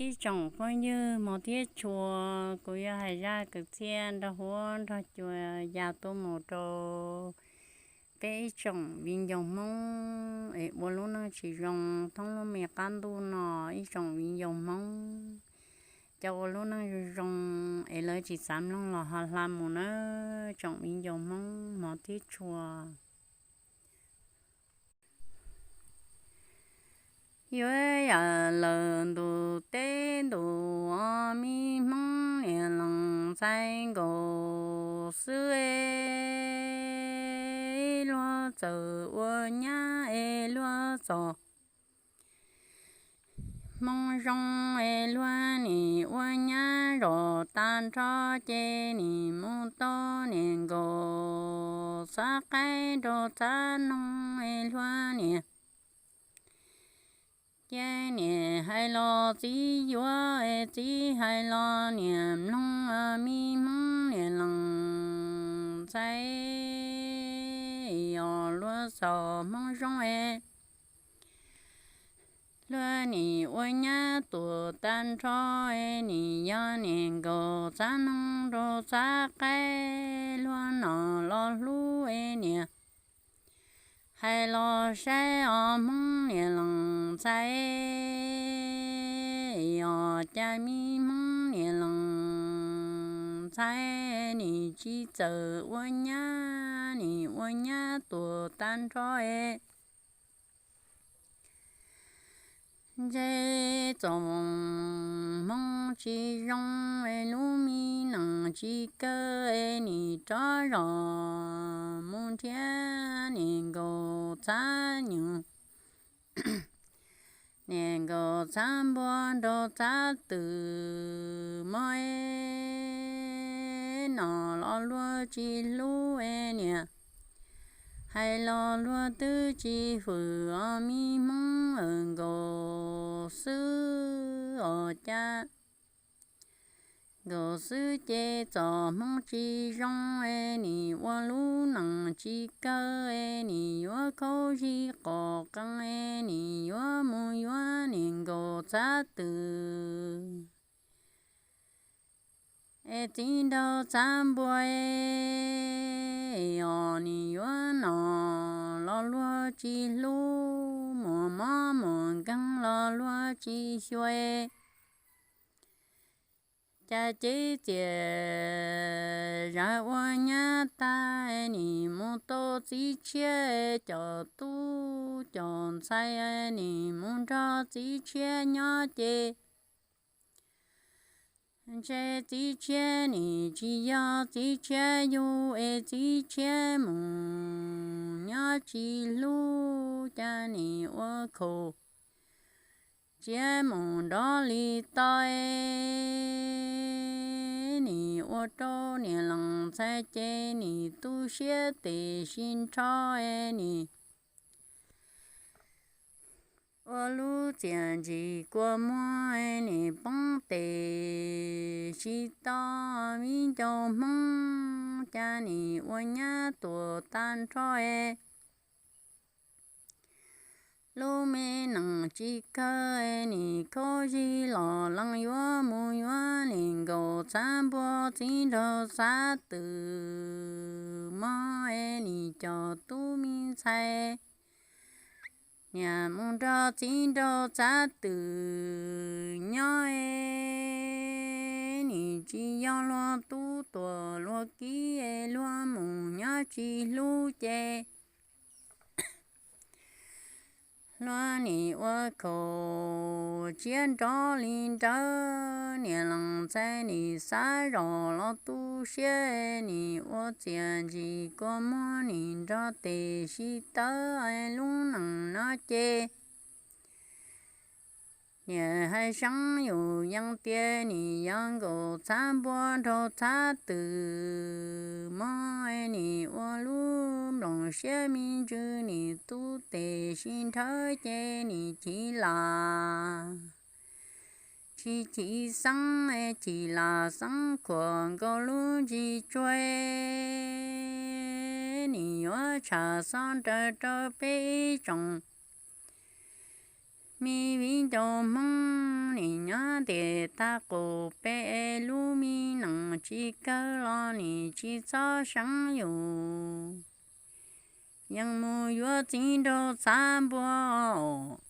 Ib tsoom phooj ywg hmov thiab tshua, kuv yuav hais zaj kwv txhiaj nrog huab nrog cua ya tuaj mus rau peb ib tsoom viv ncaus Hmoob es ua lub neej tsis zoo thoob lub me qab ntuj no, ib tsoom viv ncaus Hmoob cov ua lub neej zoo zoo es lawv tsis xav mloog los ho hla mus na, tsoom viv ncaus Hmoob hmov thiab tshua. Yuav yam lawm ntus teb ntus os, me Hmoob niam lees ntxhais nkaus xwb es, luag txawm ua nyab es luag txom hmoo zoo es luag nim ua nyab zom tag nrho ces nim mus tau niam nkaus txhab qaib rau txhab noog es luag niam cia niam hais los txiv yuav es txiv hais los niam mloog, me Hmoob niam lees ntxhais os, luag txom hmoo zoo es luag nim ua nyab tuam tag nrho es nim yog niam nkaus txhab noog rau txhab qaib, luag nom los hlub es niam hais los saib os, Hmoob niam lees ntxhais os, cas me Hmoob niam lees ntxhais nim tsis txawm ua nyab, nim ua nyab tuam tag nrho es ntshe txom hmoo tsis zoo es lub me nees tsis kaw es nim rov zom mus nrhiav niam nkaus txhab nyuj, niam nkaus txhab npua nrog txhab twm mog es, nom los luag tsis hlub es niam hais los luag twb tsis hwm os, me Hmoob nkaus xwb os, cas nkaus xwb ces txom hmoo tsis zoo es nim ua lub nees tsis kaw es nim yuav khaub zig qos qees es nim yuav mus yuav niam nkaus txhab twm es txiv nraug txhab npua es os, nim yuav nom los luag tsis hlub, muas mob muas nkeeg los luag tsis xyuas, cas cev txias zam ua nyab tag nim mus tau txiv tshiab, cov tub cov ntxhais nim mus nrog txiv tshiab nyob ces ntshe txiv tshiab nim tsis yog txiv tshiab yug es txiv tshiab mus nyob tsis hlub, cas nim ua khaum tsiab mus nrov li to es nim ua rau niam lees ntxhais ces nim tu siab tes sib nrho es nim ua lub txiaj ntsim kua muag es nim poob tes sib to, viv ncaus Hmoob cas nim ua nyab tuam tag nrho es lub me nees tsis kawg es nim khaub zig los lees yuav mus yuav niam nkaus txhab npua txiv nraug txhab twm mog es nim cov tub me ntxhais niam mus nrog txiv nraug txhab twm nyob es nim tsis yog luag tub tuam luag kib es luag mus nyob tsis hlub ces luag nim ua khaum tsiab nrov li nrawv, niam lees ntxhais nim xav zos los tu siab, nim ua txiaj ntsim kua muag nim nrog tes sib tawb, lub nees no ces niam hais seeb yus yees tias nim yog nkaus txhab npua nraug txhab twm mog, nim ua lub nploos siab me ntsws nim tu tes sib nrhawv ces nim chiv las tsis chiv xeeb, chiv las xeeb khuam nkaus lub ntsis tsuag, nim yuav tsham xob nraws rau peb ib tsoom Me viv ncaus Hmoob, nim nyob tes tag qus peb lub me nees tsis kawg los nim tsis txhob seev yus. Yeej mus yuav txiv nraug txhav npua os,